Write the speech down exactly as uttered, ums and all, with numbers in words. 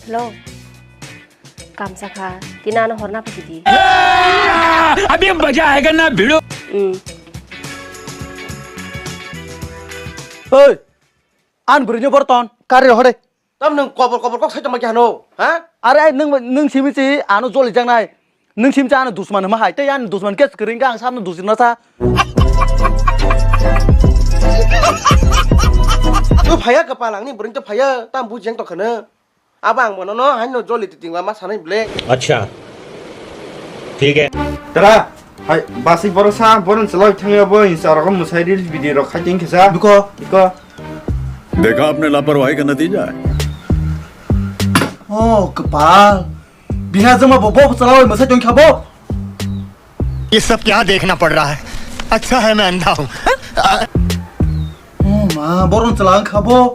Hello. Kamsa kha, tini ano horna phaidi. Abhi maza aayega na bhidu. Hmm. Oi, an bwrwino borton kari rohore. Tam nwng kobor kobor kok saitongma khe hano, ha? Are ai nwng, nwng simi si ano joli jangnai. Nwng simi si ano dusman hwnma hai, tei ani dusman khe kwrwngkha ang samno dusina sa. Twi phaiya kwpal angni bwrwini twi phaiya, tam bujiyang tongkhano. Abo ang bono no haino joli titingma ma sanai ble. Acha. Thik hai. Tara, hai, basi borok sa, borok chwla thangya bo, insa rok mwsai reels video rok khai ting kisa. Biko. Biko. देखा आपने लापरवाही का नतीजा है। Oh, kwpal. Biha joma bo, bo chwla bai mwsai tong kha bo. ये सब क्या देखना पड़ रहा है? अच्छा है मैं अंधा हूँ। Oh ma, borok chwla wng kha bo.